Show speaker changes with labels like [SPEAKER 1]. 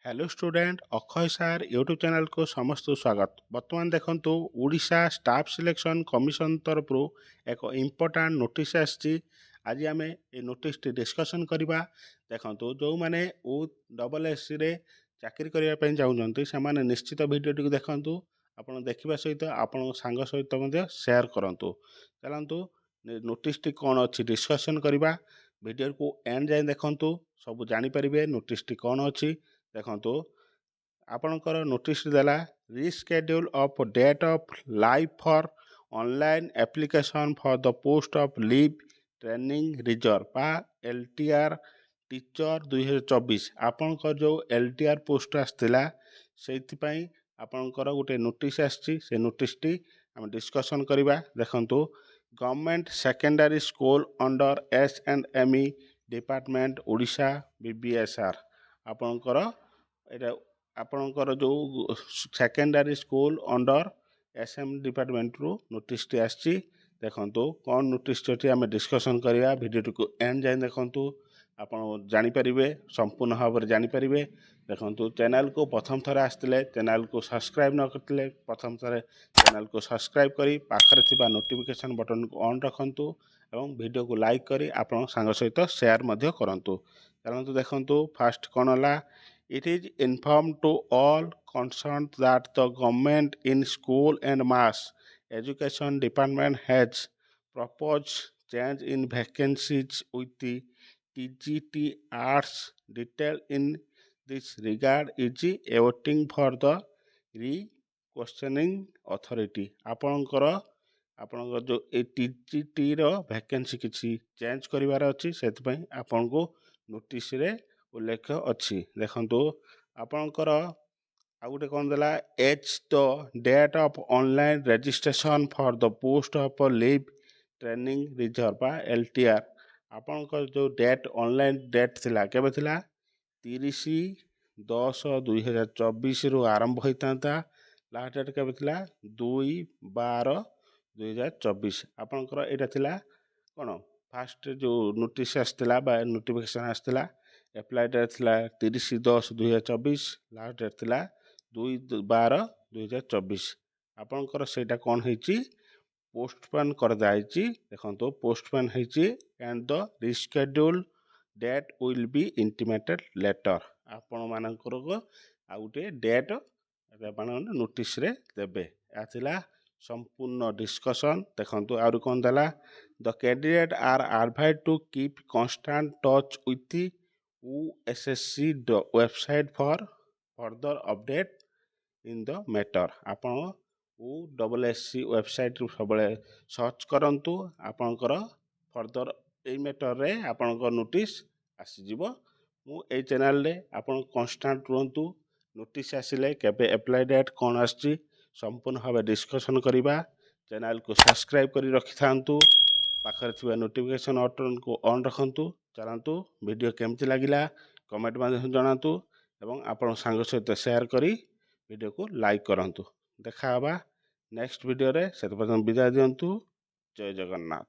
[SPEAKER 1] Hello student, ଅକ୍ଷୟ sir YouTube ଚ୍ୟାନେଲକୁ ସମସ୍ତଙ୍କୁ ସ୍ୱାଗତ। ବର୍ତ୍ତମାନ ଦେଖନ୍ତୁ, ଓଡ଼ିଶା ଷ୍ଟାଫ୍ ସିଲେକ୍ସନ୍ କମିଶନ ତରଫରୁ ଏକ ଇମ୍ପୋର୍ଟାଣ୍ଟ ନୋଟିସ୍ ଆସିଛି। ଆଜି ଆମେ ଏ ନୋଟିସ୍ଟି ଡିସ୍କସନ୍ କରିବା। ଦେଖନ୍ତୁ, ଯେଉଁମାନେ ଓ ଡବଲ୍ ଏସ୍ସିରେ ଚାକିରି କରିବା ପାଇଁ ଚାହୁଁଛନ୍ତି, ସେମାନେ ନିଶ୍ଚିତ ଭିଡ଼ିଓଟିକୁ ଦେଖନ୍ତୁ। ଆପଣ ଦେଖିବା ସହିତ ଆପଣଙ୍କ ସାଙ୍ଗ ସହିତ ମଧ୍ୟ ସେୟାର କରନ୍ତୁ। ଚାଲନ୍ତୁ, ନୋଟିସ୍ଟି କ'ଣ ଅଛି ଡିସ୍କସନ୍ କରିବା। ଭିଡ଼ିଓକୁ ଏଣ୍ଡ ଯାଏଁ ଦେଖନ୍ତୁ, ସବୁ ଜାଣିପାରିବେ ନୋଟିସ୍ଟି କ'ଣ ଅଛି। ଦେଖନ୍ତୁ, ଆପଣଙ୍କର ନୋଟିସ୍ ଦେଲା, "Reschedule of date of live for online application for the post of Leave Training Reserve ବା ଏଲ୍ଟିଆର୍ ଟିଚର୍ 2024।" ଆପଣଙ୍କର ଯେଉଁ ଏଲ୍ଟିଆର୍ ପୋଷ୍ଟ ଆସିଥିଲା, ସେଇଥିପାଇଁ ଆପଣଙ୍କର ଗୋଟେ ନୋଟିସ୍ ଆସିଛି। ସେ ନୋଟିସ୍ଟି ଆମେ ଡିସ୍କସନ୍ କରିବା। ଦେଖନ୍ତୁ, Government Secondary School under S and M E Department, Odisha BBSR। ଆପଣଙ୍କର ଏଇଟା ଆପଣଙ୍କର ଯେଉଁ secondary school under S M ଡିପାର୍ଟମେଣ୍ଟରୁ ନୋଟିସ୍ଟି ଆସିଛି। ଦେଖନ୍ତୁ, କ'ଣ ନୋଟିସ୍ଟି ଅଛି ଆମେ ଡିସ୍କସନ୍ କରିବା। ଭିଡ଼ିଓଟିକୁ ଏଣ୍ଡ ଯାଏଁ ଦେଖନ୍ତୁ, ଆପଣ ଜାଣିପାରିବେ, ସମ୍ପୂର୍ଣ୍ଣ ଭାବରେ ଜାଣିପାରିବେ। ଦେଖନ୍ତୁ, ଚ୍ୟାନେଲକୁ ପ୍ରଥମ ଥର ଆସିଥିଲେ, ଚ୍ୟାନେଲକୁ ସବସ୍କ୍ରାଇବ୍ ନ କରିଥିଲେ, ପ୍ରଥମ ଥରେ ଚ୍ୟାନେଲକୁ ସବସ୍କ୍ରାଇବ୍ କରି ପାଖରେ ଥିବା ନୋଟିଫିକେସନ୍ ବଟନ୍କୁ ଅନ୍ ରଖନ୍ତୁ ଏବଂ ଭିଡ଼ିଓକୁ ଲାଇକ୍ କରି ଆପଣଙ୍କ ସାଙ୍ଗ ସହିତ ସେୟାର ମଧ୍ୟ କରନ୍ତୁ। ଚାଲନ୍ତୁ, ଦେଖନ୍ତୁ ଫାଷ୍ଟ କ'ଣ ହେଲା। "It is informed to all concerned that the Government in School and Mass Education Department has proposed change in vacancies with the TGT Arts. Detail in this regard is awaiting for the requisitioning authority." ଆପଣଙ୍କର ଯେଉଁ ଏଇ ଟିଜିଟିର vacancy କିଛି change କରିବାର ଅଛି, ସେଥିପାଇଁ ଆପଣଙ୍କୁ ନୋଟିସ୍ରେ ଉଲ୍ଲେଖ ଅଛି। ଦେଖନ୍ତୁ, ଆପଣଙ୍କର ଆଉ ଗୋଟେ କ'ଣ ଦେଲା, "As the date of online registration for the post of Leave Training Reserve ବା ଏଲ୍ଟିଆର୍।" ଆପଣଙ୍କର ଯେଉଁ ଡେଟ୍, ଅନଲାଇନ୍ ଡେଟ୍ ଥିଲା, କେବେ ଥିଲା? 30/10/2024ରୁ ଆରମ୍ଭ ହୋଇଥାନ୍ତା। ଲାଷ୍ଟ ଡେଟ୍ କେବେ ଥିଲା? 2/12/2024। ଆପଣଙ୍କର ଏଇଟା ଥିଲା କ'ଣ, ଫାଷ୍ଟ ଯେଉଁ ନୋଟିସ୍ ଆସିଥିଲା ବା ନୋଟିଫିକେସନ୍ ଆସିଥିଲା, ଆପ୍ଲାଏ ଡେଟ୍ ଥିଲା 30/10/2024, ଲାଷ୍ଟ ଡେଟ୍ ଥିଲା 2/12/2024। ଆପଣଙ୍କର ସେଇଟା କ'ଣ ହେଇଛି? ପୋଷ୍ଟପୋନ୍ କରିଦିଆହେଇଛି। ଦେଖନ୍ତୁ, ପୋଷ୍ଟପୋନ୍ ହେଇଛି "and the reschedule date will be intimated later." ଆପଣମାନଙ୍କର ଆଉ ଗୋଟିଏ ଡେଟ୍ ଆପଣ ନୋଟିସ୍ରେ ଦେବେ। ଏହା ଥିଲା ସମ୍ପୂର୍ଣ୍ଣ ଡିସ୍କସନ୍। ଦେଖନ୍ତୁ, ଆହୁରି କ'ଣ ଦେଲା, "The candidate are advised to keep constant touch with OSSC website for further update in the matter." ଆପଣ ଓ ଡବଲ୍ ଏସ୍ ସି ୱେବସାଇଟ୍ରୁ ସବୁବେଳେ ସର୍ଚ୍ଚ କରନ୍ତୁ, ଆପଣଙ୍କର ଫର୍ଦର ଏଇ ମ୍ୟାଟର୍ରେ ଆପଣଙ୍କ ନୋଟିସ୍ ଆସିଯିବ। ମୁଁ ଏଇ ଚ୍ୟାନେଲରେ ଆପଣ କନଷ୍ଟାଣ୍ଟ ରୁହନ୍ତୁ। ନୋଟିସ୍ ଆସିଲେ କେବେ ଆପ୍ଲାଏ ଡେଟ୍ କ'ଣ ଆସିଛି, ସମ୍ପୂର୍ଣ୍ଣ ଭାବେ ଡିସ୍କସନ୍ କରିବା। ଚ୍ୟାନେଲକୁ ସବସ୍କ୍ରାଇବ୍ କରି ରଖିଥାନ୍ତୁ, ପାଖରେ ଥିବା ନୋଟିଫିକେସନ୍ ବଟନ୍କୁ ଅନ୍ ରଖନ୍ତୁ। ଚାଲନ୍ତୁ, ଭିଡ଼ିଓ କେମିତି ଲାଗିଲା କମେଣ୍ଟ ମାଧ୍ୟମରେ ଜଣାନ୍ତୁ ଏବଂ ଆପଣଙ୍କ ସାଙ୍ଗ ସହିତ ସେୟାର କରି ଭିଡ଼ିଓକୁ ଲାଇକ୍ କରନ୍ତୁ। ଦେଖା ହେବା ନେକ୍ସଟ ଭିଡ଼ିଓରେ, ସେତେ ପର୍ଯ୍ୟନ୍ତ ବିଦାୟ ଦିଅନ୍ତୁ। ଜୟ ଜଗନ୍ନାଥ।